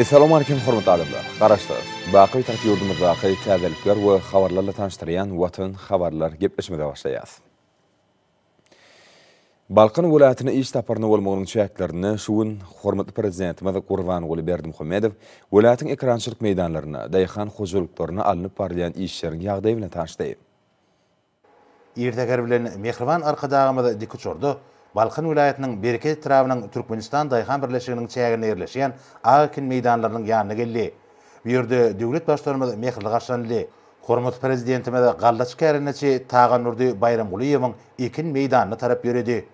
Essalawmaleýkim hormatly adamlar! Garaşsyz, baky Bitarap ýurdumyzdaky täzelikler we habarlarla tanyşdyrýan Watan habarlar gepleşigimize başlaýas. Balkan welaýatyna iş saparynda bolmagynyň çäklerinde şu gün hormatly Prezidentimiz Gurbanguly Berdimuhamedow welaýatyň ekerançylyk meýdanlarynda, daýhan hojalyklarynda alnyp barylýan işleriň ýagdaýy bilen tanyşdy. Ir säher bilen mähriban Arkadagymyz dikuçarda Balkan welaýatynyň Bereket etrabynyň Türkmenistan daýhan birleşiginiň çäginde ýerleşýän ak ekin meýdanlarynyň ýanyna geldi. Bu ýerde döwlet Baştutanymyz mähirli garşylanyldy. Hormatly Prezidentimiz gallaçy kärendeçi Tagandurdy Baýramgulyýewiň ekin meýdanyna tarap ýöredi.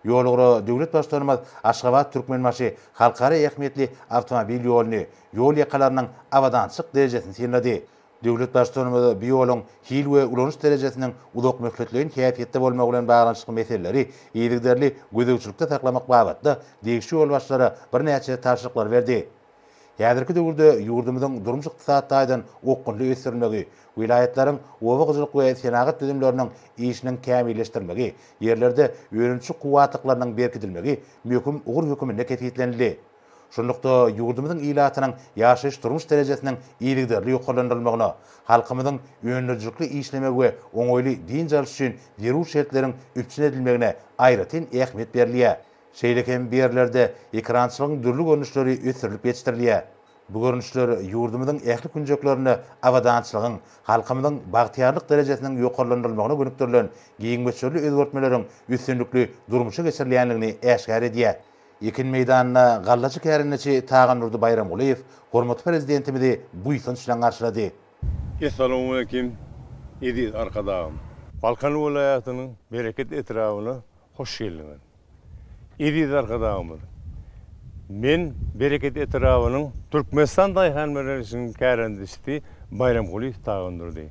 Ýolugra döwlet Baştutanymyz Aşgabat-Türkmenbaşy halkara ähmiýetli awtomobil ýoluny, ýol ýakalarynyň abadançylyk derejesini synlady. Döwlet Baştutanymyz bu ýoluň hil we ulanyş derejesiniň uzakmöhletleýin häsiýetde bolmagy bilen baglanyşykly meseleleri yzygiderli gözegçilikde saklamak babatda degişli ýolbaşçylara birnäçe tabşyryklary berdi. Häzirki döwürde ýurdumyzyň durmuş-ykdysady taýdan okgunly ösdürilmegi, welaýatlaryň oba hojalyk we senagat düzümleriniň işiniň kämilleşdirilmegi, ýerlerde önümçilik kuwwatlyklarynyň berkidilmegi möhüm ugur höküminde kesgitlenildi. Şunlukda, ýurdumyzyň ilatynyň ýaşaýyş-durmuş derejesiniň yzygiderli ýokarlandyrylmagyna, halkymyzyň öndürijilikli işlemegi we oňaýly dynç alyş üçin zerur şertleriň üpjün edilmegine aýratyn ähmiýet berilýär. Şeýle hem bu ýerlerde ekerançylygyň dürli görnüşleri ösdürilip ýetişdirilýär. Bu görnüşler ýurdumyzyň ähli künjeklerinde abadançylygyň, halkymyzyň bagtyýarlyk derejesiniň ýokarlandyrylmagyna gönükdirilen giň möçberli özgertmeleriň üstünlikli durmuşa geçirilýändigini äşgär edýär. Ekin meýdanynda gallaçy kärendeçi Tagandurdy Baýramgulyýew hormatly Prezidentimizi buýsanç bilen garşylady. Essalawmaleýkim, eziz Arkadagym! Balkan welaýatynyň Bereket etrabyna Hoş geldiňiz. Eziz Arkadagymyz! Men Bereket etrabynyň Türkmenistan daýhan birleşiginiň kärendeçisi Baýramgulyýew Tagandurdy.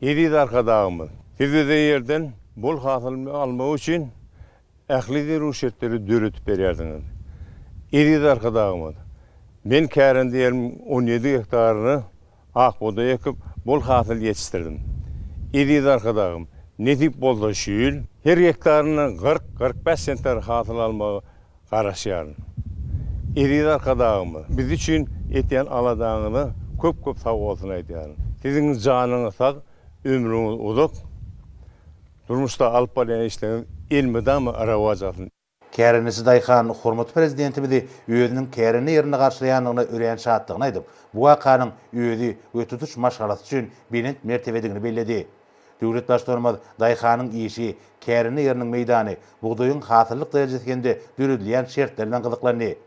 Eziz Arkadagymyz! Siz bize ýerden bol hasyl almak üçin ähli zerur şertleri döredip berýärsiňiz. Eziz Arkadagymyz! Men kärende ýerimiň 17 gektaryna Ak bugdaý ekip, bol hasyl ýetişdirdim. Eziz Arkadagym, nesip bolsa şu ýyl her gektaryndan 40, 45 sentner hasyl almagy garaşýaryn. Eziz Arkadagymyz, biz üçin etýän aladaňyza köp-köp sag bolsun aýdýaryn. Siziň janyňyz sag, ömrüňiz uzak, durmuşda alyp barýan işleriňiz elmydama rowaç alsyn. Kärendeçi daýhan hormatly Prezidentimizi özüniň kärende ýerinde garşylaýandygyna örän şatdygyny aýdyp, bu wakanyň özi we tutuş maşgalasy üçin belent mertebedigini belledi. Döwlet Baştutanymyz daýhanyň işi, kärende ýeriniň meýdany, bugdaýyň hasyllyk derejesi hem-de döredilýän şertler bilen gyzyklandy.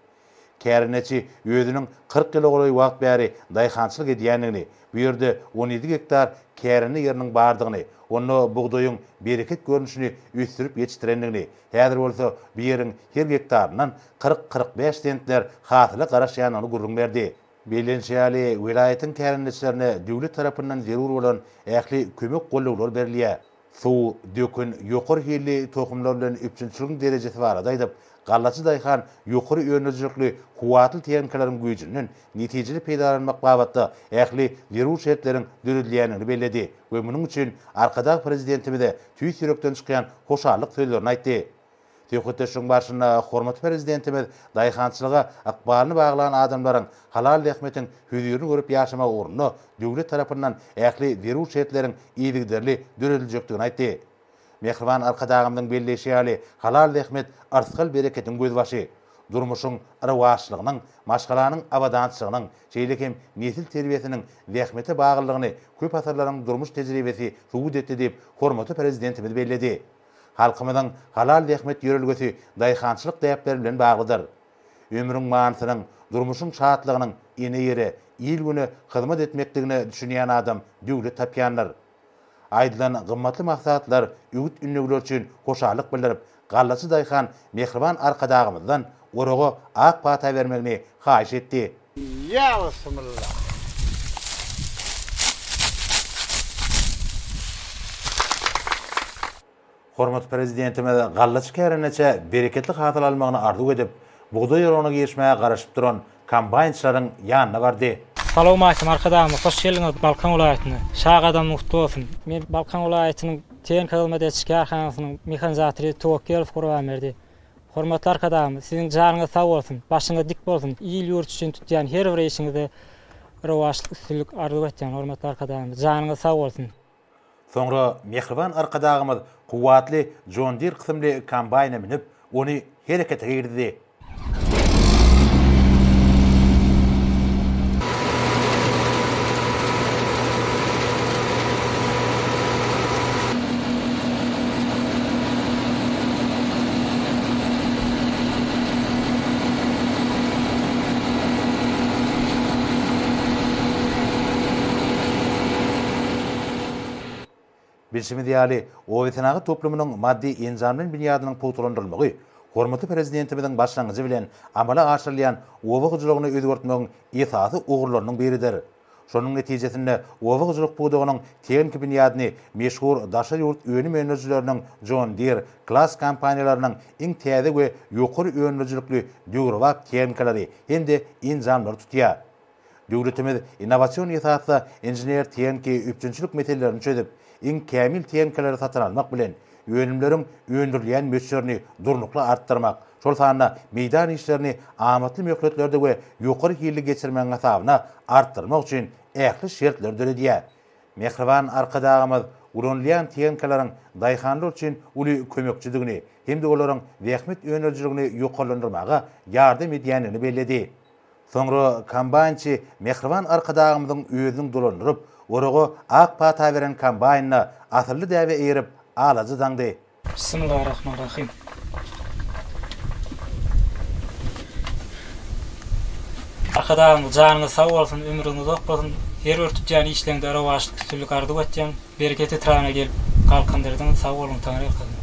Kärendeçi özüniň 40 ýyla golaý wagt bäri daýhançylyk edýändigini, bu ýerde 17 gektar kärende ýeriniň bardygyny, onda bugdaýyň bereket görnüşini ösdürip ýetişdirendigini, häzir bolsa bu ýeriň her gektaryndan 40-45 sentner hasyla garaşýandygyny gürrüň berdi. Bellenişi ýaly, welaýatyň kärendeçilerine döwlet tarapyndan zerur bolan ähli kömek-gollawlar berilýär. Suw, dökün, ýokary hilli tohumlar bilen üpjünçiligiň derejesi barada aýdyp, gallaçy daýhan ýokary öndürijilikli kuwwatly tehnikalaryň güýjünden netijeli peýdalanmak babatda ähli zerur şertleriň döredilýändigini belledi we munuň üçin Arkadag Prezidentimize tüýs ýürekden çykýan hoşallyk sözlerini aýtdy. Söhbetdeşligiň barşynda hormatly Prezidentimiz daýhançylyga ykbalyny baglan adamlaryň halal zähmetiň hözirini görüp ýaşamagy ugrunda döwlet tarapyndan ähli zerur şertleriň yzygiderli dörediljekdigini aýtdy. Mähriban Arkadagymyzyň belleýşi ýaly, halal zähmet yrsgal-bereketiň gözbaşy, durmuşyň rowaçlygynyň, maşgalanyň abadançylygynyň, şeýle hem nesil terbiýesiniň zähmete baglylygyny köp asyrlaryň durmuş tejribesi subut etdi diýip, hormatly Prezidentimiz belledi. Halkymyzyň halal zähmet ýörelgesi daýhançylyk däpleri bilen baglydyr. Ömrüň manysynyň, durmuşyň şatlygynyň ene ýere, il-güne hyzmat etmekdigine düşünýän adam döwlet tapýandyr. Aýdylan gymmatly maslahatlar, öwüt-ündewler üçin hoşallyk bildirip, gallaçy daýhan mähriban Arkadagymyzdan oraga ak pata bermegini haýyş etdi. Ýa Bismillah. Hormatly Prezidentimiz gallaçy kärendeçä bereketli hasyl almagyny arzuw edip, bugdaý oragyna girişmäge garaşyp duran kombaýnçylaryň ýanyna bardy. Salowmaleýkim Arkadagymyz hoş geldiňiz Balkan welaýatyna. Şa gadamyň gutly bolsun. Men Balkan welaýatynyň Tehniki hyzmat ediş kärhanasynyň mehanizatory Towakgelow Gurbanberdi. Hormatly Arkadagymyz, Siziň janyňyz sag bolsun, başyňyz dik bolsun, il-ýurt üçin tutýan her bir işiňizde rowaçlyk, üstünlik arzuw etýän, hormatly Arkadagymyz, janyňyz sag bolsun! Soňra mähriban Arkadagymyz kuwwatly John Deere kysymly kombaýna münüp, ony herekete girizdi. Bilşimiz ýaly, obasenagat toplumynyň maddy-enjamlaýyn binýadynyň pugtalandyrylmagy hormatly Prezidentimiziň başlangyjy bilen amala aşyrylýan oba hojalygyny özgertmegiň esasy ugurlarynyň biridir. Şonuň netijesinde oba hojalyk pudagynyň tehniki binýadyny meşhur daşary ýurt önüm öndürijileriniň John Deere, Claas kompaniýalarynyň iň täze we ýokary öndürijilikli döwrebap tehnikalary hem-de enjamlary tutýar. Döwletimiz innowasion esasda inžener-tehniki üpjünçilik meselelerini çözüp, iň kämil tehnikalary satyn almak bilen, önümleriň öndürilýän möçberini durnukly artdyrmak, şol sanda meýdan işlerini amatly möhletlerde we ýokary hilli geçirmegiň hasabyna artdyrmak üçin ähli şertleri döredýär. Mähriban Arkadagymyz ulanylýan tehnikalaryň daýhanlar üçin uly kömekçidigini hem-de olaryň zähmet öndürijiligini ýokarlandyrmaga ýardam edýändigini belledi. Soňra kombaýnçy mähriban Arkadagymyzyň özüniň dolandyryp, oraga ak pata beren kombaýnyna asylly däbe eýerip, alajy daňdy. Bismillarahmanrahym. Arkadagymyz janyňyz sag bolsun, ömrüňiz uzak bolsun, her bir tutýan işleňde rowaçlyk, üstünlik arzuw etýän. Bereket etrabyna gelip galkyndyrdyňyz, sag boluň, Taňryýalkasyn.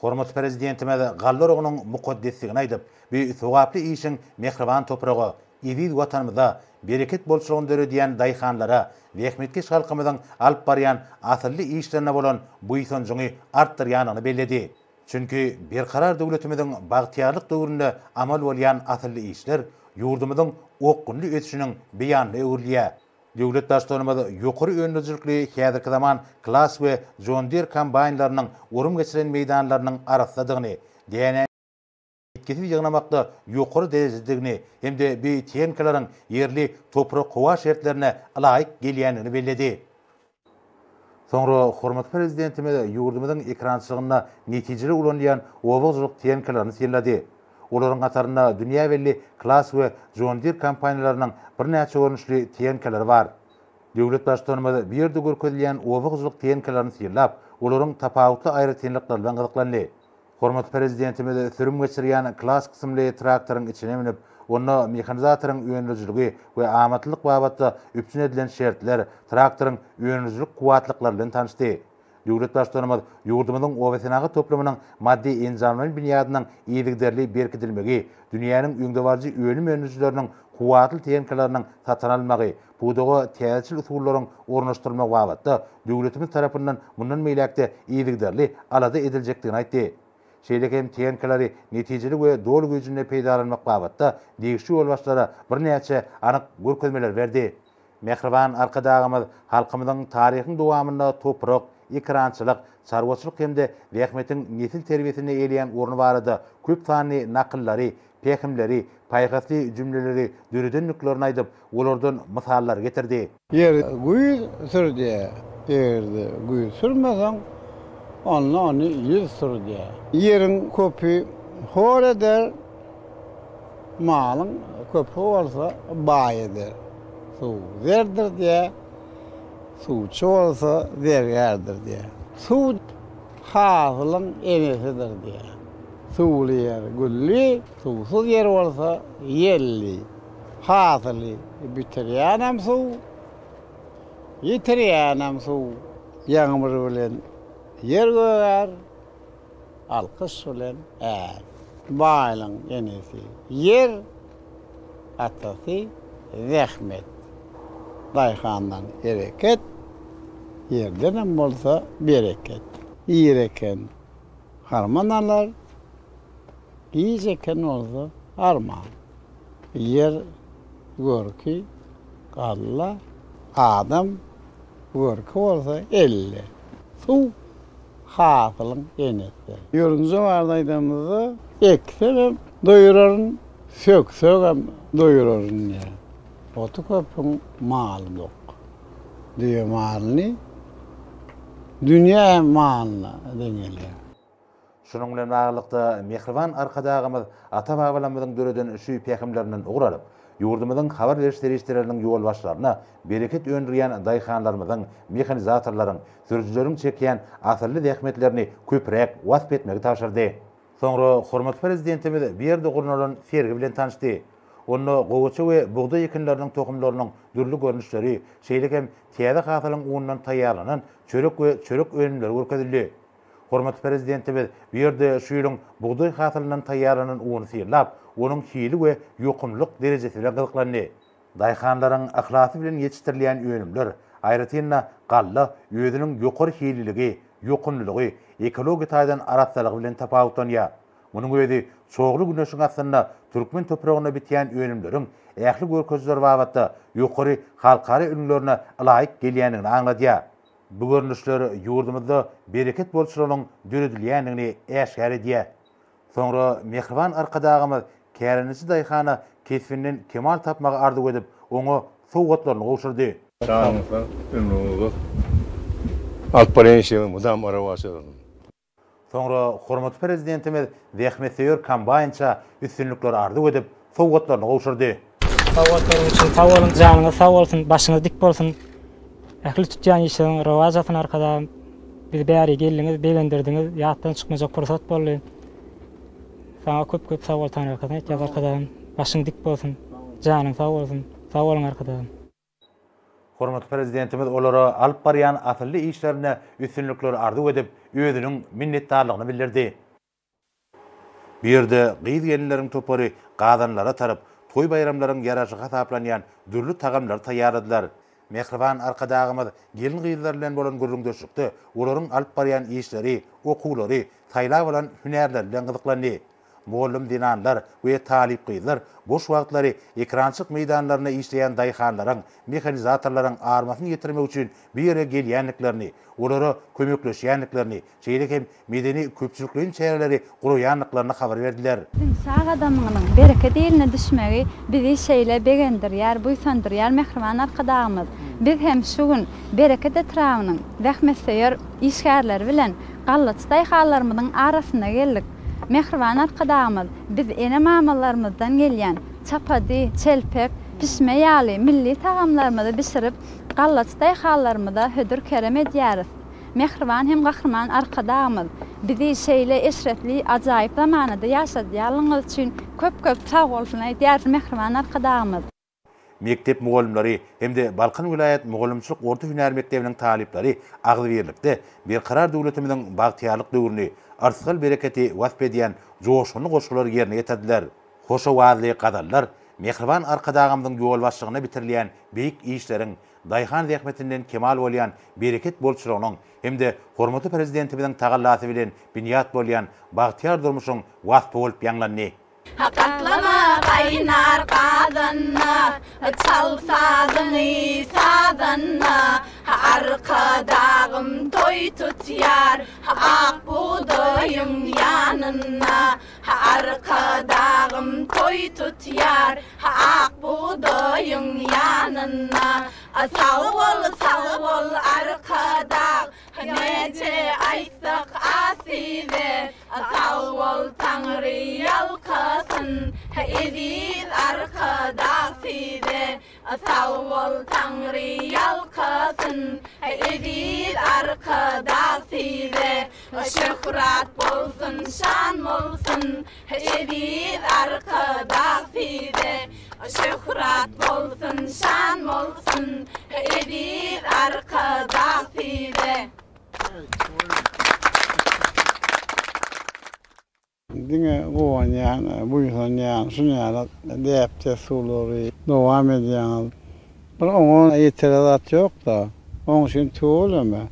Hormatly Prezidentimiz galla oragynyň mukaddesligini aýdyp, bu sogaply işiň mähriban topraga, eziz Watanymyza bereket bolçulygyny döredýän daýhanlara, zähmetkeş halkymyzyň alyp barýan asylly işlerine bolan buýsanjyňy artdyrýandygyny belledi. Çünki Berkarar döwletimiziň bagtyýarlyk döwründe amal bolýan asylly işler ýurdumyzyň okgunly ösüşiniň beýanyna öwrülýär. Döwlet Baştutanymyz ýokary öndürijilikli häzirki zaman Claas we John Deere kombaýnlarynyň orum geçiren meýdanlarynyň arassadygyny, dänäni ýitgisiz ýygnamakda ýokary derejededigini hem-de bu tehnikalaryň ýerli toprak-howa şertlerine ylaýyk gelýändigini belledi. Soňra hormatly Prezidentimiz ýurdumyzyň ekerançylygynda netijeli ulanylýan oba hojalyk tehnikalaryny synlady. Olaryň hatarynda dünýä belli Claas we John Deere kompaniýalarynyň birnäçe görnüşli tehnikalary bar. Döwlet Baştutanymyz bu ýerde görkezilýän oba hojalyk tehnikalaryny synlap, olaryň tapawutly aýratynlyklary bilen gyzyklandy. Hormatly Prezidentimiz sürüm geçirýän Claas kysymly traktoryň içine münüp, onda mehanizatoryň öndürijiligi we amatlylyk babatda üpjün edilen şertler, traktoryň öndürijilik kuwwatlyklary bilen tanyşdy. Döwlet Baştutanymyz ýurdumyzyň obasenagat toplumynyň maddy-enjamlaýyn binýadynyň yzygiderli berkidilmegi, dünýäniň öňdebaryjy önüm öndürijileriniň kuwwatly tehnikalarynyň satyn alynmagy, pudaga täzeçil usullaryň ornaşdyrylmagy babatda döwletimiz tarapyndan mundan beýläk-de yzygiderli alada ediljekdigini aýtdy. Şeýle hem tehnikalary netijeli we doly güýjünde peýdalanmak babatda degişli ýolbaşçylara birnäçe anyk görkezmeleri berdi. Mähriban Arkadagymyz halkymyzyň taryhyň dowamynda toprak, ekerançylyk, çarwaçylyk hem-de zähmetiň nesil terbiýesinde eýeleýän orny barada köp sanly nakyllary, pähimleri, paýhasly jümleleri döredendiklerini aýdyp, olardan mysallar getirdi. Ýer güýz sürdýär. Eger-de güýz sürmeseň, onda ony ýüz sürdýär. Ýeriň köpi hor eder, malyň köpi bolsa baý eder. Suw zerdir diýýär, suwçy bolsa zergärdir diýýär. Suw hasylyň enesidir diýýär. Suwly ýer gülli, suwsuz ýer bolsa ýelli. Hasyly bitirýänem suw, ýitirýänem suw. Ýagmyr bilen ýer gögär, alkyş bilen är. Baýlyň enesi ýer, atasy zähmet. Daýhandan hereket, ýerdenem bolsa bereket. Ir eken Harman alar, giç eken bolsa arman. Ýer görki galla, adam görki bolsa elle. Suw. Hasylyň enesi. Ýorunja barada aýdanymyzda, Eksegem doýuraryn, söksegem doýuraryn diýýär. Oty köpüň maly dok. Düýe malyny dünýä hem malyna deňelýär. Şunuň bilen baglylykda, mähriban Arkadagymyz ata-babalarymyzyň döreden şu pähimlerinden ugur alyp, ýurdumyzyň habar beriş serişdeleriniň ýolbaşçylaryna bereket öndürýän daýhanlarymyzyň, mehanizatorlaryň, sürüjileriň çekýän asylly zähmetlerini köpräk wasp etmegi tabşyrdy. Soňra hormatly Prezidentimiz bu ýerde gurnalan sergi bilen tanyşdy. Onda gowaça we bugdaý ekinleriniň tohumlarynyň dürli görnüşleri, şeýle hem täze hasylyň unundan taýýarlanan çörek we çörek önümleri görkezildi. Hormatly Prezidentimiz bu ýerde şu ýylyň bugdaý hasylyndan taýýarlanan uny synlap, onuň hili we ýokumlylyk derejesi bilen gyzyklandy. Daýhanlaryň yhlasy bilen ýetişdirilýän önümler, aýratyn-da, galla özüniň ýokary hilliligi, ýokumlylygy, ekologiýa taýdan arassalygy bilen tapawutlanýar. Munuň özi çogly güneşiň astynda türkmen topragynda bitýän önümleriň ähli görkezijiler babatda ýokary halkara ülňülerine ylaýyk gelýändigini aňladýar. Bu görnüşler ýurdumyzda bereket bolçulygynyň döredilýändigini äşgär edýär. Soňra mähriban Arkadagymyz kärendeçi daýhana kesbinden kemal tapmagy arzuw edip, oňa sowgatlaryny gowşurdy. Janyňyz sag, ömrüňiz uzak, alyp barýan işiňiz mydama rowaç bolsun! Soňra hormatly Prezidentimiz zähmetsöýer kombaýnça üstünlikleri arzuw edip, sowgatlaryny gowşurdy. Sowgatlaryňyz üçin sag boluň, janyňyz sag bolsun, başyňyz dik bolsun. Ähli tutýan işleriň rowaç alsyn Arkadagym. Bizi bäri geldiňiz, begendirdiňiz, ýatdan çykmajak pursat boldy. Saňa köp köp sag bol Taňryýalkasyn aýtýas Arkadagym. Başyň dik bolsun, janyň sag bolsun. Sag boluň Arkadagym. Hormatly Prezidentimiz olara alyp barýan asylly işlerinde üstünlikleri arzuw edip, özüniň minnetdarlygyny bildirdi. Bu ýerde gyz-gelinleriň topary gazanlara taryp, toý-baýramlaryň ýaraşygy hasaplanýan dürli tagamlary taýýarladylar. Mähriban Arkadagymyz gelin-gyzlar bilen bolan gürrüňdeşlikde olaryň alyp barýan işleri, okuwlary, saýlap alan hünärleri bilen gyzyklandy. Mugallym zenanlar we talyp gyzlar boş wagtlary ekrançylyk meýdanlarynda işleýän daýhanlaryň, mehanizatorlaryň armasyny ýetirmek üçin bu ýere gelýändiklerini, olara kömekleşýändiklerini, şeýle hem medeni-köpçülikleýin çäreleri guraýandyklaryny habar berdiler. Siziň şa gadamyňyzyň bereket iline düşmegi bizi şeýle begendirýär, buýsandyrýar mähriban Arkadagymyz. Biz hem şu gün Bereket etrabynyň zähmetsöýer işgärleri bilen gallaçy daýhanlarymyzyň arasyna geldik. Mähriban Arkadagymyz biz ene-mamalarymyzdan gelýän çapady, çelpek, pişme ýaly milli tagamlarymyzy bişirip, gallaçy daýhanlarymyza hödür-kerem edýäris. Mähriban hem Gahryman Arkadagymyz bizi şeýle eşretli, ajaýyp zamanada ýaşadýanlygyňyz üçin köp-köp sagbolsun aýdýarys Mähriban Arkadagymyz. Mekdep mugallymlary hem-de Balkan welaýat mugallymçylyk orta hünär mekdebiniň talyplary agzybirlikde Berkarar döwletimiziň bagtyýarlyk döwrüni, yrsgal-bereketi wasp edýän joşgunly goşgulary ýerine ýetirdiler. Hoş owazly gazallar mähriban Arkadagymyzyň ýolbaşçylygynda bitirilýän beýik işleriň, daýhan zähmetinden kemal bolýan bereket bolçulygynyň hem-de hormatly Prezidentimiziň tagallasy bilen binýat bolýan bagtyýar durmuşyň waspy bolup ýaňlandy. Gatlama gaýnar gazanda, Çal sazyňy sazanda, Arkadagym toý tutýar, Ak bugdaýyň ýanynda. Arkadagym toý tutýar, Ak bugdaýyň ýanynda. Sag bol, sag bol, Arkadag, Näçe aýtsak az size, Sag bol Taňry ýalkasyn, Eziz Arkadag size. Sag bol Taňry ýalkasyn, Eziz Arkadag size. Şöhrat bolsun, şan bolsun, Eziz Arkadag size. Şöhrat bolsun, şan bolsun, Eziz Arkadag size. Diňe guwanýan, buýsanýan şuny ýaly däp-dessurlary dowam edýäňiz. Bir oňa ýetere zat ýok-da. Oň üçin tüweleme.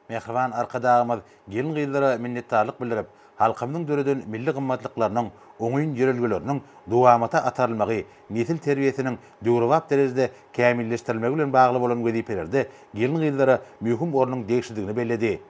Mähriban Arkadagymyz gelin-gyzlara minnetdarlyk bildirip, halkymyzyň döreden milli gymmatlyklarynyň, oňyn ýörelgeleriniň dowamata atarylmagy, nesil terbiýesiniň döwrebap derejede kämilleşdirilmegi bilen bagly bolan wezipelerde gelin-gyzlara möhüm ornuň degişlidigini belledi.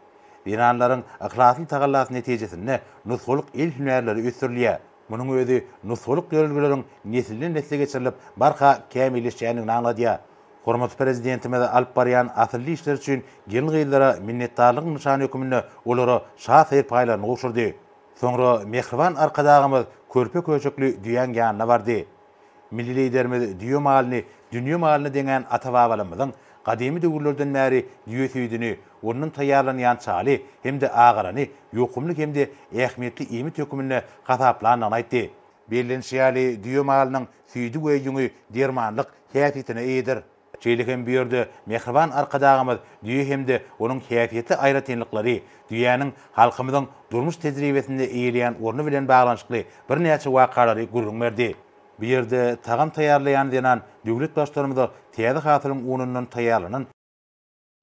Zenanlaryň yhlasly tagallasy netijesinde nusgalyk el hünärleri ösdürilýär. Munuň özi nusgalyk ýörelgeleriň nesilden-nesle geçirilip, barha kämilleşýändigini aňladýar. Hormatly Prezidentimiz alyp barýan asylly işleri üçin gelin-gyzlara minnetdarlygyň nyşany hökmünde olara şa serpaýlaryny gowşurdy. Soňra mähriban Arkadagymyz körpe köşekli düýäň ýanyna bardy. Milli Liderimiz düýe malyny dünýe malyna deňän ata-babalarymyzyň gadymy döwürlerden bäri düýe süýdüni, ondan taýýarlanýan çaly hem-de agarany ýokumly hem-de ähmiýetli iýmit hökmünde hasaplandygyny aýtdy. Bellenişi ýaly, düýe malynyň süýdi we ýüňi dermanlyk häsiýetine eýedir. Şeýle hem bu ýerde mähriban Arkadagymyz düýe hem-de onuň häsiýetli aýratynlyklary, düýäniň halkymyzyň durmuş tejribesinde eýeleýän orny bilen baglanyşykly birnäçe wakalary gürrüň berdi. Bu ýerde tagam taýýarlaýan zenan döwlet Baştutanymyza täze hasylyň unundan taýýarlanan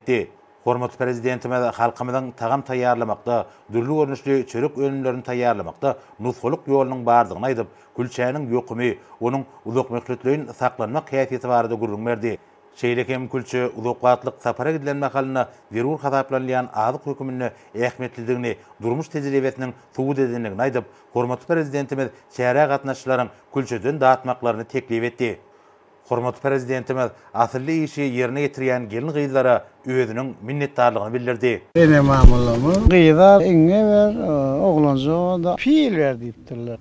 Etdi. Hormatly Prezidentimiz halkymyzyň tagam taýýarlamakda, dürli görnüşli çörek önümlerini taýýarlamakda nusgalyk ýolunyň bardygyny aýdyp, külçäniň ýokumy, onuň uzakmöhletleýin saklanmak häsiýeti barada gürrüň berdi. Şeýle hem külçe uzak wagtlyk sapara gidilen mahalynda zerur hasaplanylýan azyk höküminde ähmiýetlidigini durmuş tejribesiniň subut edendigini aýdyp, hormatly Prezidentimiz çärä gatnaşyjylaryň külçeden datmaklaryny teklip etdi. Hormatly Prezidentimiz asylly işi ýerine ýetirýän gelin-gyzlara özüniň minnetdarlygyny bildirdi. Ene-mamalarymyz gyza iňňe ber, oglanjyga-da pil ber diýipdirler.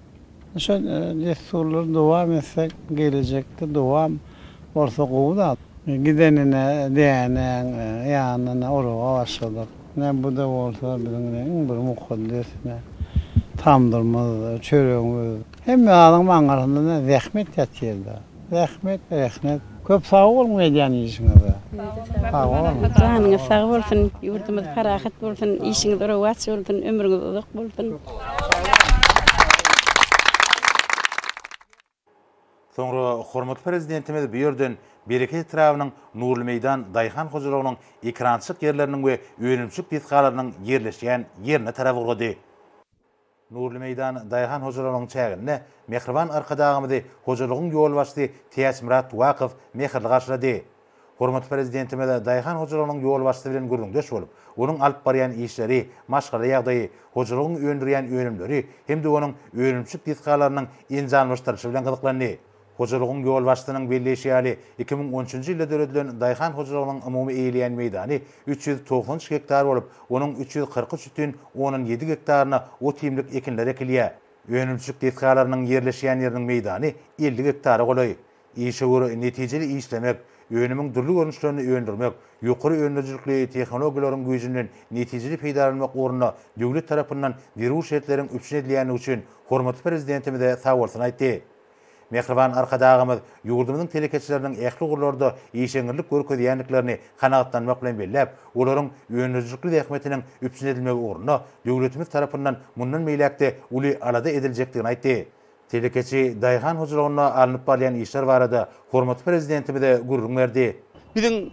Şo dessurlary dowam etsek, gelejekde dowam bolsa gowy zat. Gidenine dänäň ýanyna oraga başladyk. Ine bu-da bolsa biziň iň bir mukaddes tamdyrymyz, çöregimiz. Hemme zadyň aňyrsynda zähmet ýatyr-da. Zähmet, rehnet. Köp sag boluň edýän işiňize. Sag boluň. Janyňyz sag bolsun, ýurdumyz parahat bolsun, işiňiz rowaç bolsun, ömrüňiz uzak bolsun. Soňra hormatly Prezidentimiz bu ýerden Bereket etrabynyň Nurly meýdan daýhan hojalygynyň ekerançylyk ýerleriniň we önümçilik desgalarynyň ýerleşýän ýerine tarap ugrady. Nurly meýdan daýhan hojalygynyň çäginde mähriban Arkadagymyzy hojalygyň ýolbaşçysy Täçmyrat Tuwakow mähirli garşylady. Hormatly Prezidentimiz daýhan hojalygynyň ýolbaşçysy bilen gürrüňdeş bolup, onuň alyp barýan işleri, maşgala ýagdaýy, hojalygyň öndürýän önümleri hem-de onuň önümçilik desgalarynyň enjamlaşdyrylyşy bilen gyzyklandy. Hojalygyň ýolbaşçysynyň belleýşi ýaly, 2013-nji ýylda döredilen daýhan hojalygynyň umumy eýeleýän meýdany 393 gektar bolup, onuň 343 bütin ondan ýedi gektaryna ot-iýmlik ekinler ekilýär. Önümçilik desgalarynyň ýerleşýän ýeriniň meýdany 50 gektara golaý. Işewür netijeli işlemek, önümiň dürli görnüşlerini öndürmek, ýokary öndürijilikli tehnologiýalaryň güýjünden netijeli peýdalanmak ugrunda döwlet tarapyndan zerur şertleriň üpjün edilýändigi üçin hormatly Prezidentimize sagbolsun aýtdy. Mähriban Arkadagymyz ýurdumyzyň telekeçileriniň ähli ugurlarda işeňňirlik görkezýändiklerini kanagatlanmak bilen belläp, olaryň öndürijilikli zähmetiniň üpjün edilmegi ugrunda döwletimiz tarapyndan mundan beýläk-de uly alada ediljekdigini aýtdy. Telekeçi daýhan hojalygynda alnyp barylýan işler barada hormatly Prezidentimize gürrüň berdi. Biziň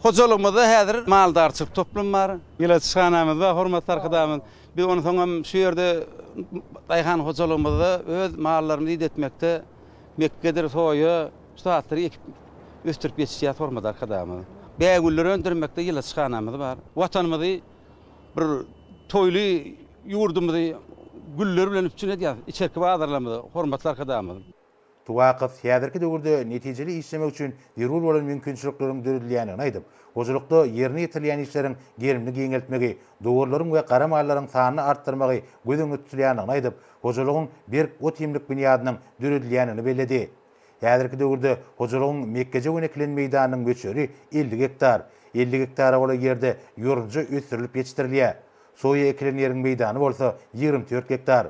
hojalygymyzda häzir maldarçylyk toplumy bar. Ýyladyşhanamyz bar, hormatly Arkadagymyz. Biz onsoňam şu ýerde daýhan hojalygymyzda öz mallarymyzy idetmekde mekgedir, soýa, şu zatlary ekip, ösdürip ýetişýäris, hormatly Arkadagymyz. Bägüller öndürmekde ýyladyşhanamyz bar. Watanymyzy bir toýly ýurdumyzy güller bilen üpjün edýäris, içerki bazarlarymyzy, hormatly Arkadagymyz. Tuwakow häzirki döwürde netijeli işlemek üçin zerur bolan mümkinçilikleriň döredilýändigini aýdyp, hojalykda ýerine ýetirilýän işleriň gerimini giňeltmegi, dowarlaryň we gara mallaryň sanyny artdyrmagy göz öňünde tutulýandygyny aýdyp, hojalygyň berk ot-iýmlik binýadynyň döredilýändigini belledi. Häzirki döwürde hojalygyň mekgejöwen ekilen meýdanynyň möçberi 50 gektar. 50 gektara golaý ýerde ýorunja ösdürilip ýetişdirilýär. Soýa ekilen ýeriň meýdany bolsa 24 gektar.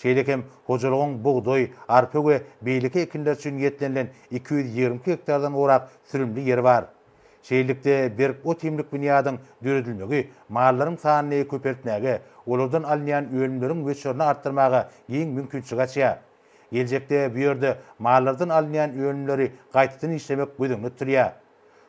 Şeýle hem hojalygyň bugdaý, arpa we beýleki ekinler üçin niýetlenilen 222 gektardan gowrak sürümli ýeri bar. Şeýlelikde, berk ot-iýmlik binýadyň döredilmegi mallaryň sanyny köpeltmäge, olardan alynýan önümleriň möçberini artdyrmaga giň mümkinçilik açýar. Geljekde bu ýerde mallardan alynýan önümleri gaýtadan işlemek göz öňünde tutulýar.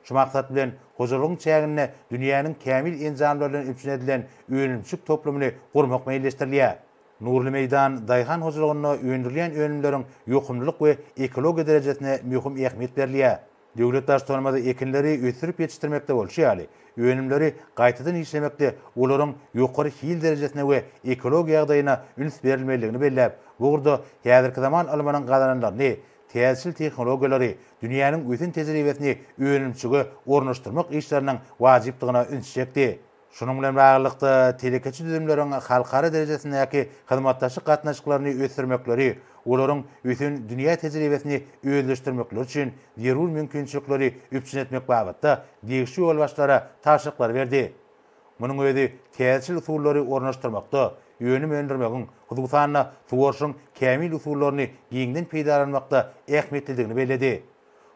Şu maksat bilen, hojalygyň çäginde dünýäniň kämil enjamlary bilen üpjün edilen önümçilik toplumyny gurmak meýilleşdirilýär. Nurly meýdan daýhan hojalygynda öndürilýän önümleriň ýokumlylyk we ekologiýa derejesine möhüm ähmiýet berilýär. Döwlet Baştutanymyz ekinleri ösdürip ýetişdirmekde bolşy ýaly, önümleri gaýtadan işlemekde olaryň ýokary hil derejesine we ekologiýa ýagdaýyna üns berilmelidigini belläp, bu ugurda häzirki zaman ylmynyň gazananlaryny, täzeçil tehnologiýalary, dünýäniň ösen tejribesini önümçilige ornaşdyrmak işleriniň wajypdygyna ünsi çekdi. Şunuň bilen baglylykda, telekeçi düzümleriň halkara derejesindäki hyzmatdaşlyk gatnaşyklaryny ösdürmekleri, olaryň ösen dünýä tejribesini özleşdirmekleri üçin zerur mümkinçilikleri üpjün etmek babatda degişli ýolbaşçylara tabşyryklary berdi. Munuň özi täzeçil usullary ornaşdyrmakda, önüm öndürmegiň, hususan-da, suwaryşyň kämil usullaryny giňden peýdalanmakda ähmiýetlidigini belledi.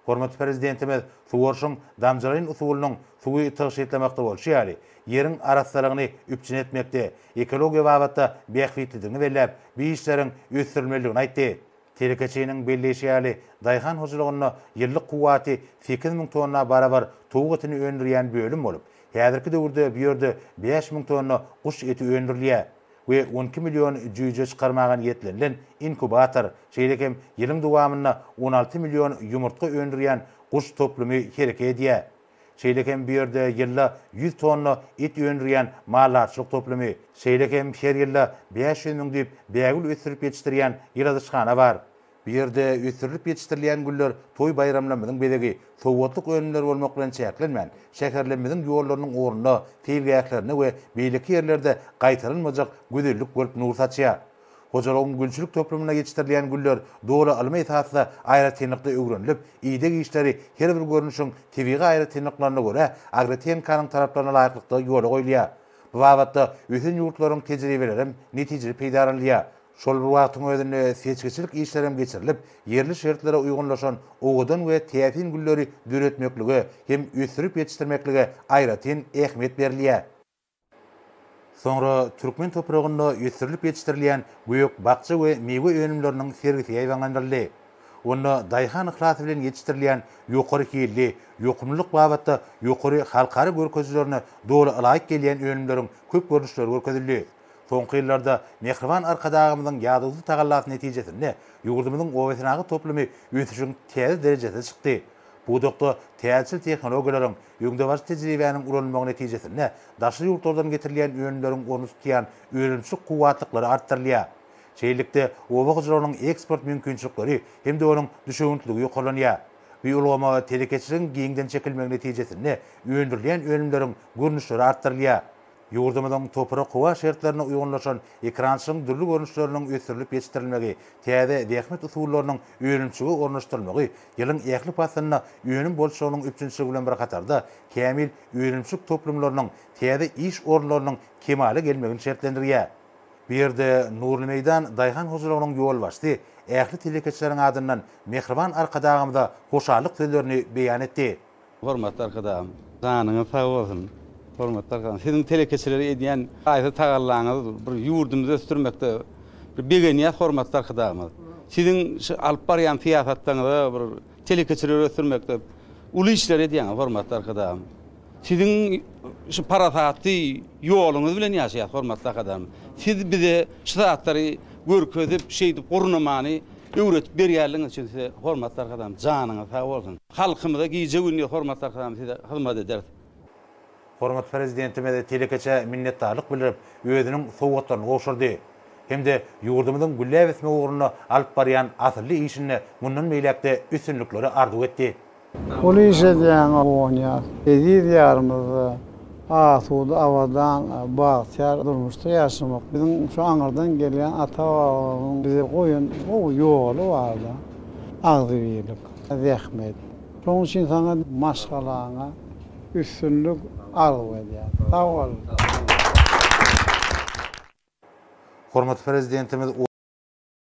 Hormatly Prezidentimiz suwaryşyň damjalaýyn usulynyň suwy tygşytlamakda bolşy ýaly, ýeriň arassalygyny üpjün etmekde, ekologiýa babatda bähbitlidigini belläp, bu işleriň ösdürilmelidigini aýtdy. Telekeçiniň belleýşi ýaly, daýhan hojalygynda ýyllyk kuwwaty 8000 tonna barabar towuk etini öndürýän bölüm bolup, häzirki döwürde bu ýerde 5000 tonna guş eti öndürilýär. we 12 million jüýje çykarmaga niýetlenilen inkubator, şeýle hem ýylyň dowamynda 16 million ýumurtga öndürýän guş toplumy hereket edýär. Şeýle hem bu ýerde ýylda 100 tonna et öndürýän maldarçylyk toplumy, şeýle hem her ýylda 500 müň düýp bägül ösdürip ýetişdirýän ýyladyşhana bar. Bu ýerde ösdürilip ýetişdirilýän güller toý-baýramlarymyzyň bezegi, sowgatlyk önümler bolmak bilen çäklenmän, şäherlerimiziň ýollarynyň ugrunda, seýilgählerinde we beýleki ýerlerde gaýtalanmajak gözellik bolup nur saçýar. Hojalygyň gülçülik toplumynda ýetişdirilýän güller doly ylmy esasda aýratynlykda öwrenilip, ideg işleri her bir görnüşiň tebigy aýratynlyklaryna görä agrotehnikanyň talaplaryna laýyklykda ýola goýulýar. Bu babatda ösen ýurtlaryň tejribelerem netijeli peýdalanylýar. Şol bir wagtyň özünde seçgiçilik işlerem geçirilip, ýerli şertlere uýgunlaşan owadan we täsin gülleri döretmeklige hem ösdürip ýetişdirmeklige aýratyn ähmiýet berilýär. Soňra türkmen topragynda ösdürilip ýetişdirilýän gök-bakja we miwe önümleriniň sergisi ýaýbaňlandyryldy. Onda daýhan yhlasy bilen ýetişdirilýän ýokary hilli, ýokumlylyk babatda ýokary halkara görkezijilerine doly ylaýyk gelýän önümleriň köp görnüşleri görkezildi. Soňky ýyllarda mähriban Arkadagymyzyň ýadawsyz tagallasy netijesinde ýurdumyzyň obasenagat toplumy ösüşiň täze derejesine çykdy. Pudakda täzeçil tehnologiýalaryň, öňdebaryjy tejribäniň ulanylmagy netijesinde daşary ýurtlardan getirilýän önümleriň ornuny tutýan önümçilik kuwwatlyklary artdyrylýar. Şeýlelikde, oba hojalygynyň eksport mümkinçilikleri hem-de onuň düşewüntligi ýokarlanýar. Bu ulgama telekeçiligiň giňden çekilmegi netijesinde öndürilýän önümleriň görnüşleri artdyrylýar. Ýurdumyzyň toprak-howa şertlerine uýgunlaşan ekerançylygyň dürli görnüşleriniň ösdürilip ýetişdirilmegi, täze zähmet usullarynyň önümçilige ornaşdyrylmagy ýylyň ähli paslynda önüm bolçulygynyň üpjünçiligi bilen bir hatarda, kämil önümçilik toplumlarynyň, täze iş orunlarynyň kemala gelmegini şertlendirýär. Bu ýerde Nurly meýdan daýhan hojalygynyň ýolbaşçysy ähli telekeçileriň adyndan mähriban Arkadagymyza hoşallyk sözlerini beýan etdi. Hormatly Arkadagym, janyňyz sag bolsun! Hormatly Arkadagym, siziň telekeçilere edýän haýsy tagallaňyz bir ýurdumyzy ösdürmekde bir begenýäs hormatly Arkadagymyz. Siziň şu alyp barýan syýasatlaryňyza bir telekeçileri ösdürmekde uly işler edýäňiz hormatly Arkadagym. Siziň şu parasatly ýoluňyz bilen ýaşaýas hormatly Arkadagym. Siz bize şu zatlary görkezip, şeýdip gurnamany öwretip berýänligiňiz üçin size hormatly Arkadagym janyňyz sag bolsun. Halkymyza gije-gündiz hormatly Arkadagymyz size hyzmat ederis. Hormatly Prezidentimiz telekeçä minnetdarlyk bildirip, özüniň sowgatlaryny gowşurdy hem-de ýurdumyzyň gülläp ösmegi ugrunda alyp barýan asylly işinde mundan beýläk-de üstünlikleri arzuw etdi. Uly iş edýäň guwanýas. Eziz Diýarymyzda asuda, abadan, bagtyýar durmuşda ýaşamak biziň şu aňyrdan gelýän ata-babalarymyzyň bize goýan gowy ýoly bar-da. Agzybirlik, zähmet. Şonuň üçin saňa, maşgalaňa üstünlik arzuw edýän. Sag bol! Hormatly Prezidentimiz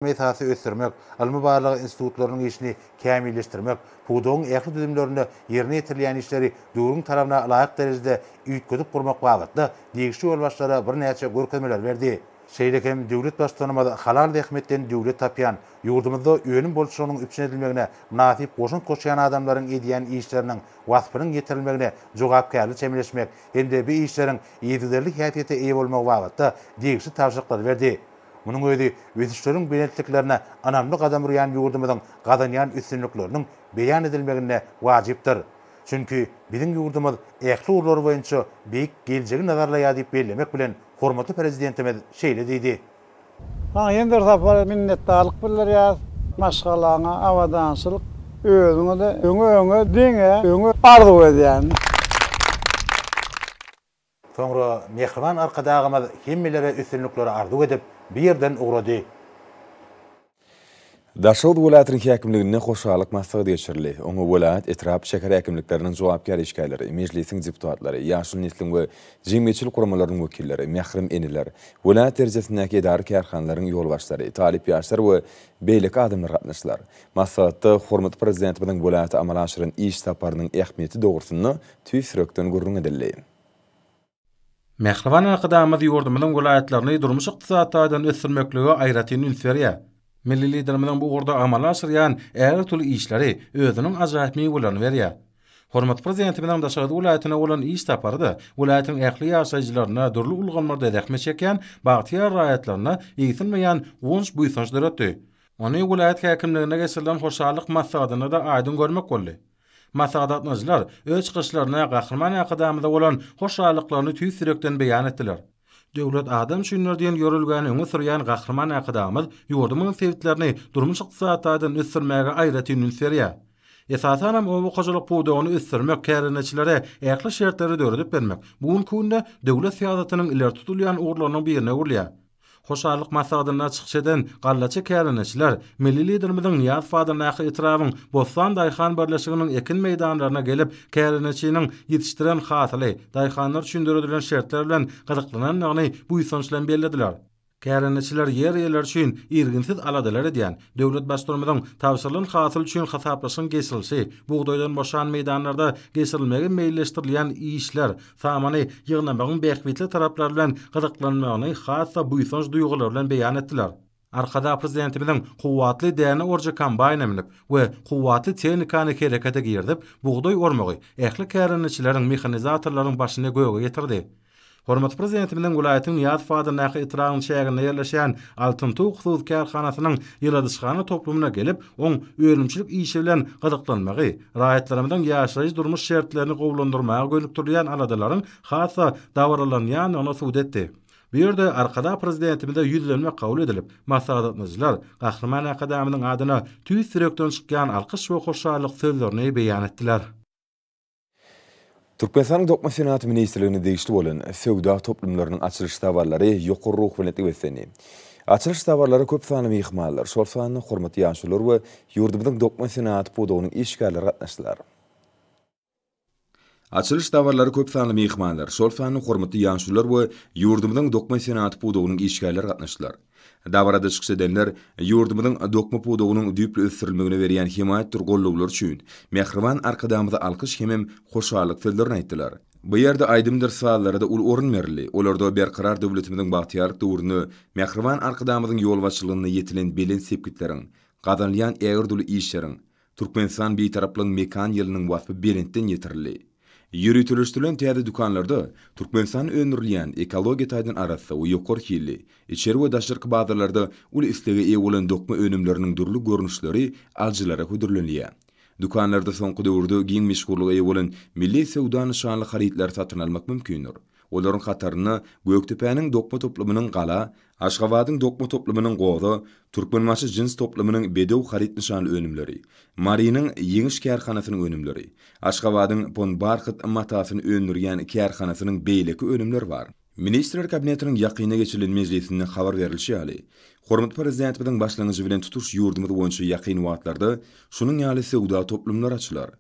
esasy ösdürmek, ylmy-barlag institutlarynyň işini kämilleşdirmek, pudagyň ähli düzümlerinde ýerine ýetirilýän işleri döwrüň talabyna laýyk derejede üýtgedip gurmak babatda degişli ýolbaşçylara birnäçe görkezmeleri berdi. Şeýle hem döwlet Baştutanymyz halal zähmetden döwlet tapýan, ýurdumyzda önüm bolçulygynyň üpjün edilmegine mynasyp goşant goşýan adamlaryň edýän işleriniň waspynyň ýetirilmegine jogapkärli çemeleşmek hem-de bu işleriň yzygiderli häsiýete eýe bolmagy babatda degişli tabşyryklary berdi. Munuň özi ösüşleriň belentliklerine ynamly gadam urýan ýurdumyzyň gazanýan üstünlikleriniň beýan edilmeginde wajypdyr. Çünki biziň ýurdumyz ähli ugurlar boýunça beýik geljegi nazarlaýar diýip bellemek bilen, hormatly Prezidentimiz şeýle diýdi. Saňa ýene bir sapar minnetdarlyk bildirýäris. Maşgalaňa abadançylyk, özüňe-de öňe-öňe diňe öňe arzuw edýän. Soňra mähriban Arkadagymyz hemmelere üstünlikleri arzuw edip, bu ýerden ugrady. Daşoguz welaýatynyň häkimliginde hoşallyk maslahaty geçirildi. Oňa welaýat, etrap, şäher häkimlikleriniň jogapkär işgärleri, Mejlisiň deputatlary, ýaşuly nesliň we jemgyýetçilik guramalarynyň wekilleri, mährem eneler, welaýat derejesindäki edara-kärhanalaryň ýolbaşçylary, talyp ýaşlar we beýleki adamlar gatnaşdylar. Maslahatda hormatly Prezidentimiziň welaýata amala aşyran iş saparynyň ähmiýeti dogrusynda tüýs ýürekden gürrüň edildi. Mähriban Arkadagymyz ýurdumyzyň welaýatlaryny durmuş-ykdysady taýdan ösdürmeklige aýratyn üns berýär. Milli Liderimiziň bu ugurda amala aşyrýan ägirt uly işleri özüniň ajaýyp miwelerini berýär. Hormatly Prezidentimiziň Daşoguz welaýatyna bolan iş sapary-da welaýatyň ähli ýaşaýjylarynda, dürli ulgamlarda zähmet çekýän bagtyýar raýatlarynda egsilmeýän guwanç-buýsanç döretdi. Ony welaýat häkimliginde geçirilen hoşallyk maslahatynda-da aýdyň görmek boldy. Maslahata gatnaşyjylar öz çykyşlarynda Gahryman Arkadagymyza bolan hoşallyklaryny tüýs ýürekden beýan etdiler. Döwlet adam üçindir diýen ýörelgäni öňe sürýän Gahryman Arkadagymyz ýurdumyzyň sebitlerini durmuş-ykdysady taýdan ösdürmäge aýratyn üns berýär. Esasanam oba hojalyk pudagyny ösdürmek, kärendeçilere ähli şertleri döredip bermek bu günki günde döwlet syýasatynyň ileri tutulýan ugurlarynyň birine öwrülýär. Hoşallyk maslahatynda çykyş eden gallaçy kärendeçiler milli Liderimiziň Nyýazow adyndaky etrabyň Bossan daýhan birleşiginiň ekin meýdanlaryna gelip, kärendeçiniň ýetişdiren hasyly, daýhanlar üçin döredilen şertler bilen gyzyklanandygyny buýsanç bilen bellediler. Kärendeçiler ýer eýeleri üçin irginsiz aladalar edýän döwlet Baştutanymyzyň tabşyrylan hasyl üçin hasaplaşygyň geçirilişi, bugdaýdan boşan meýdanlarda geçirilmegi meýilleşdirilýän işler, samany ýygnamagyň bähbitli taraplary bilen gyzyklanmagyny has-da buýsanç duýgulary bilen beýan etdiler. Arkadag Prezidentimiziň kuwwatly däne orujy kombaýna münüp we kuwwatly tehnikany herekete girizip, bugdaý ormagy ähli kärendeçileriň, mehanizatorlaryň başyny göge getirdi. Hormatly Prezidentimiziň welaýatyň Nyýazow adyndaky etrabyň çäginde ýerleşýän Altyn tug hususy kärhanasynyň ýyladyşhana toplumyna gelip, oň önümçilik işi bilen gyzyklanmagy, raýatlarymyzyň ýaşaýyş-durmuş şertlerini gowulandyrmaga gönükdirilýän aladalaryň has-da dabaralanýandygyny subut etdi. Bu ýerde Arkadag Prezidentimize ýüzlenme kabul edilip, maslahatlaşyjylar Gahryman Arkadagymyzyň adyna tüýs ýürekden çykýan alkyş we hoşallyk sözlerini beýan etdiler. Türkmenistanyň Dokma senagaty ministrligine degişli bolan söwda toplumlarynyň açylyş dabaralary ýokary ruhubelentlige beslendi. Açylyş dabaralary köp sanly myhmanlar, şol sanda hormatly ýaşulular we ýurdumyzyň dokma senagaty pudagynyň işgärleri gatnaşdylar. Açylyş dabaralary köp sanly myhmanlar, şol sanda hormatly ýaşulular we ýurdumyzyň dokma senagaty pudagynyň işgärleri gatnaşdylar. Dabarada çykyş edenler ýurdumyzyň dokma pudagynyň düýpli ösdürilmegine berýän hemaýatdyr gollawlary üçin mähriban Arkadagymyza alkyş hemem hoşallyk sözlerini aýtdylar. Bu ýerde aýdymdyr sazlara-da uly orun berildi. Olarda Berkarar döwletimiziň bagtyýarlyk döwründe mähriban Arkadagymyzyň ýolbaşçylygynda ýetilen belent sepgitleriň, gazanylýan ägirt uly işleriň, Türkmenistan Bitaraplygyň mekan ýylynyň waspy belentden ýetirildi. Ýöriteleşdirilen täze dükanlarda Türkmenistanda öndürilýän, ekologiýa taýdan arassa we ýokary hilli, içeri we daşarky bazarlarda uly islege eýe bolan dokma önümleriniň dürli görnüşleri alyjylara hödürlenilýär. Dükanlarda soňky döwürde giň meşhurlyga eýe bolan Milli söwda nyşanly harytlary satyn almak mümkindir. Olaryň hatarynda Gökdepäniň dokma toplumynyň Gala, Aşgabadyň dokma toplumynyň Goza, Türkmenbaşy jins toplumynyň Bedew haryt nyşanly önümleri, Marynyň Ýeňiş kärhanasynyň önümleri, Aşgabadyň Ponbarhat matasyny öndürýän kärhanasynyň beýleki önümleri bar. Ministrler Kabinetiniň ýakynda geçirilen mejlisinde habar berlişi ýaly, hormatly Prezidentimiziň başlangyjy bilen tutuş ýurdumyz boýunça ýakyn wagtlarda şunuň ýaly söwda toplumlary açylar.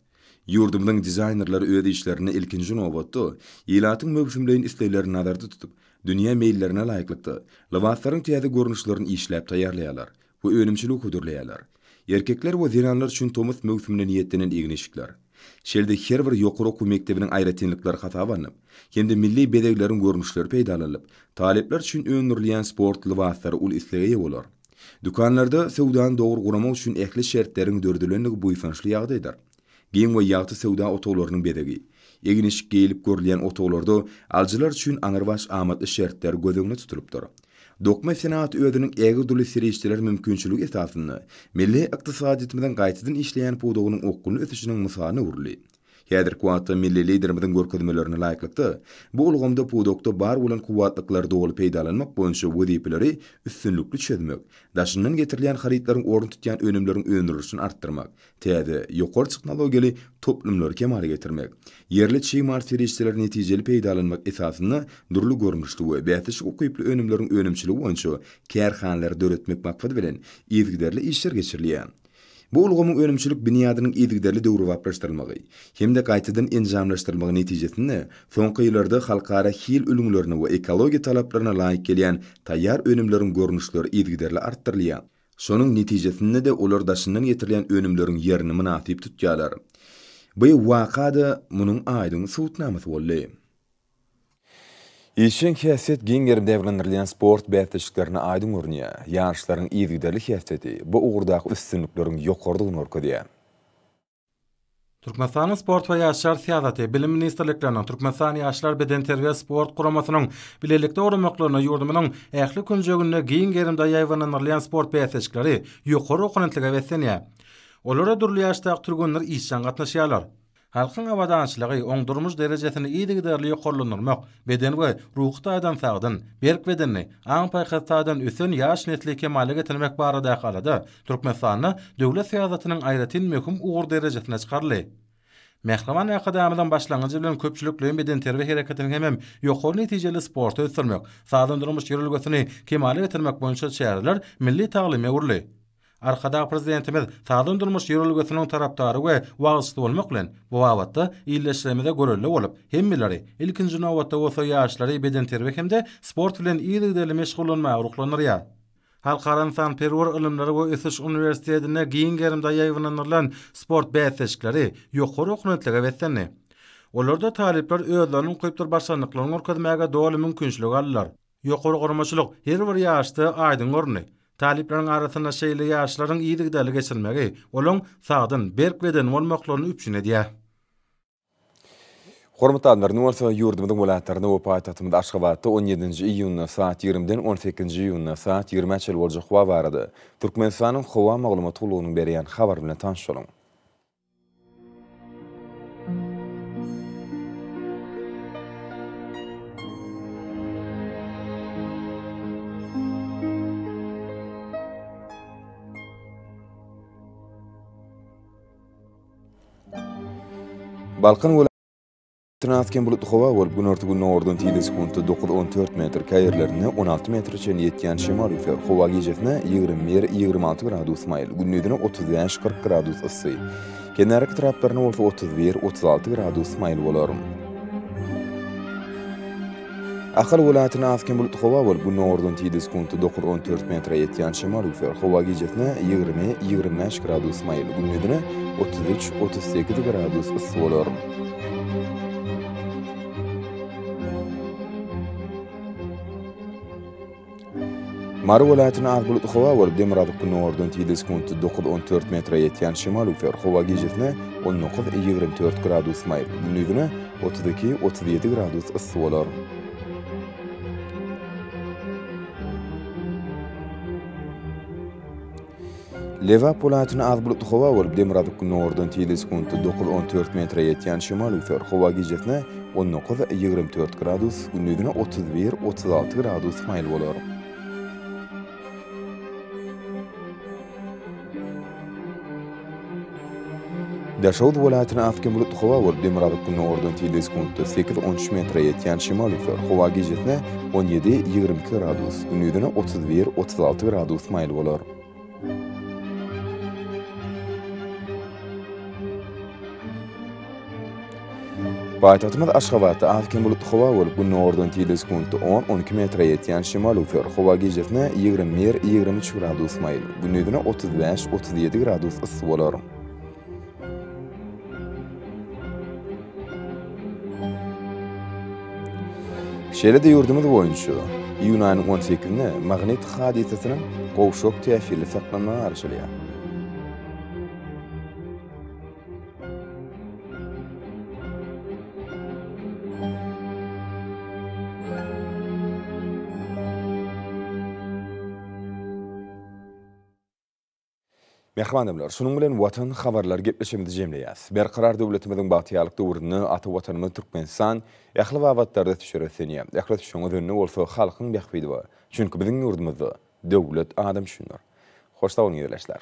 Ýurdumyzyň dizaýnerleri öz işlerinde ilkinji nobatda, ilatyň möwsümleýin isleglerini nazarda tutup, dünýä meýillerine laýyklykda, lybaslaryň täze görnüşlerini işläp taýýarlaýarlar we önümçilige hödürleýärler. Erkekler we zenanlar üçin tomus möwsümine niýetlenen egin-eşikler. Şeýle-de her bir ýokary okuw mekdebiniň aýratynlyklary hasaba alnyp, hem-de milli bezegleriň görnüşleri peýdalanylyp, talyplar üçin öndürilýän sport lybaslary uly islege eýe bolar. Dükanlarda söwdany dogry guramak üçin ähli şertleriň döredilendigi buýsançly ýagdaýdyr. Giň we ýagty söwda otaglarynyň bezegi, egin-eşik geýlip görülýän otaglarda alyjylar üçin aňrybaş amatly şertler göz öňünde tutulypdyr. Dokma senagaty özüniň ägirt uly serişdeler mümkinçiligi esasynda milli ykdysadyýetimiziň gaýtadan işleýän pudagynyň okgunly ösüşiniň mysalyna öwrüldi. Häzirki wagtda milli Liderimiziň görkezmelerine laýyklykda, bu ulgamda pudakda bar bolan kuwwatlyklary doly peýdalanmak boýunça wezipeleri üstünlikli çözmek, daşyndan getirilýän harytlaryň ornuny tutýan önümleriň öndürilişini artdyrmak, täze, ýokary tehnologiýaly toplumlary kemala getirmek, ýerli çig mal serişdelerini netijeli peýdalanmak esasynda dürli görnüşli we bäsleşik ukyply önümleriň önümçiligi boýunça kärhanalary döretmek maksady bilen yzygiderli işler geçirilýär. Bu ulgamyň önümçilik binýadynyň yzygiderli döwrebaplaşdyrylmagy hem-de gaýtadan enjamlaşdyrylmagy netijesinde soňky ýyllarda halkara hil ülňülerine we ekologiýa talaplaryna laýyk gelýän taýýar önümleriň görnüşleri yzygiderli artdyrylýar. Şonuň netijesinde-de olar daşyndan getirilýän önümleriň ýerini mynasyp tutýarlar. Bu waka-da munuň aýdyň subutnamasy boldy. Işjeň häsiýet giň gerimde ýaýbaňlandyrylýan sport bäsleşiklerinde aýdyň görünýär. Ýaryşlaryň yzygiderli häsiýeti bu ugurdaky üstünlikleriň ýokarydygyny görkezýär. Türkmenistanyň Sport we ýaşlar syýasaty, Bilim ministrlikleriniň, Türkmenistan Ýaşlar bedenterbiýe-sport guramasynyň bilelikde guramaklarynda ýurdumyzyň ähli künjeginde giň gerimde ýaýbaňlandyrylýan sport bäsleşikleri ýokary ruhubelentlige beslenýär. Olara dürli ýaşdaky türgenler işjeň gatnaşýarlar. Halkyň abadançylygy, oň durmuş derejesini yzygiderli ýokarlandyrmak, beden we ruhy taýdan sagdyn, berk bedenli, aň-paýhas taýdan ösen ýaş nesli kemala getirmek baradaky alada Türkmenistanda döwlet syýasatynyň aýratyn möhüm ugur derejesine çykaryldy. Mähriban Arkadagymyzyň başlangyjy bilen köpçülikleýin bedenterbiýe hereketini hemem ýokary netijeli sporty ösdürmek, sagdyn durmuş ýörelgesini kemala getirmek boýunça çäreler milli taglyma öwrüldi. Arkadag Prezidentimiz sagdyn durmuş ýörelgesiniň tarapdary we wagyzçysy bolmak bilen, bu babatda ildeşlerimize görelde bolup, hemmeleri, ilkinji nobatda bolsa ýaşlary bedenterbiýe hem-de sport bilen yzygiderli meşgullanmaga ruhlandyrýar. Halkara ynsanperwer ylymlary we ösüş uniwersitetinde giň gerimde ýaýbaňlandyrylan sport bäsleşikleri ýokary ruhubelentlige beslendi. Olarda talyplar özleriniň ukypdyr başarnyklaryny görkezmäge doly mümkinçilik aldylar. Ýokary guramaçylyk her bir ýaryşda aýdyň göründi. Talyplaryň arasynda şeýle ýaryşlaryň yzygiderli geçirilmegi olaň sagdyn, berk bedenli bolmaklaryny üpjün edýär. Hormatly adamlar, indi bolsa ýurdumyzyň welaýatlarynda we paýtagtymyz Aşgabatda on ýedinji iýunda saat ýigrimiden on sekizinji iýunda saat ýigrimä çenli boljak howa barada Türkmenistanyň Howa maglumat gullugynyň berýän habary bilen tanyş boluň. Balkan welaýatynda az-kem bulutly howa bolup, günorta-gündogardan tizligi sekuntda dokuz-on dört metr, käýerlerinde 16 metre çenli ýetýän şemal üflär. Howa gijesine 21, 26 gradus maýyl, gündizine 35, 40 gradus yssy. Kenarýaka etraplarynda bolsa 31, 36 gradus maýyl bolar. Ahal welaýatynda az-kem bulutly howa bolup, günordan tizligi sekuntda dokuz-on dört metre ýetýän şemal üflär. Howa gijesine 20, 25 gradus maýyl, gündizine 33, 38 gradus yssy bolar. Mary welaýatynda az bulutly howa bolup, demirgazyk-günordan tizligi sekuntda dokuz-on dört metre ýetýän şemal üflär. Howa gijesine 19, 24 gradus maýyl, gündizine 32, 37 gradus yssy bolar. Lebap welaýatynda az bulutly howa bolup, demirgazyk-günordan tizligi sekuntda dokuz-on dört metre ýetýän şemal öwser. Howa gijesine 19, 24 gradus, gündizine 31, 36 gradus maýyl bolar. Daşoguz welaýatynda az-kem bulutly howa bolup, demirgazyk-günordan tizligi sekuntda sekiz-on üç metre ýetýän şemal öwser. Howa gijesine 17, 22 gradus, gündizine 31, 36 gradus maýyl bolar. Paýtagtymyz Aşgabatda az-kem bulutly howa bolup, günordan tizligi sekuntda on-on iki metre ýetýän şemal öwser. Howa gijesine 21, 23 gradus maýyl, gündizine 35, 37 gradus yssy bolar. Şeýle-de ýurdumyz boýunça iýun aýynyň on sekizinde magnit hadysasynyň gowşak täsirli saklanmagy garaşylýar. Mähriban adamlar, şunuň bilen Watan habarlary gepleşigimizi jemleýäs. Berkarar döwletimiziň bagtyýarlyk döwründe ata Watanymyz Türkmenistan ähli babatlarda ösüşlere ösenýär. Ähli ösüşiň özeninde bolsa halkyň bähbidi bar. Çünki biziň ýurdumyzda Döwlet adam üçindir. Hoş sag boluň ildeşler.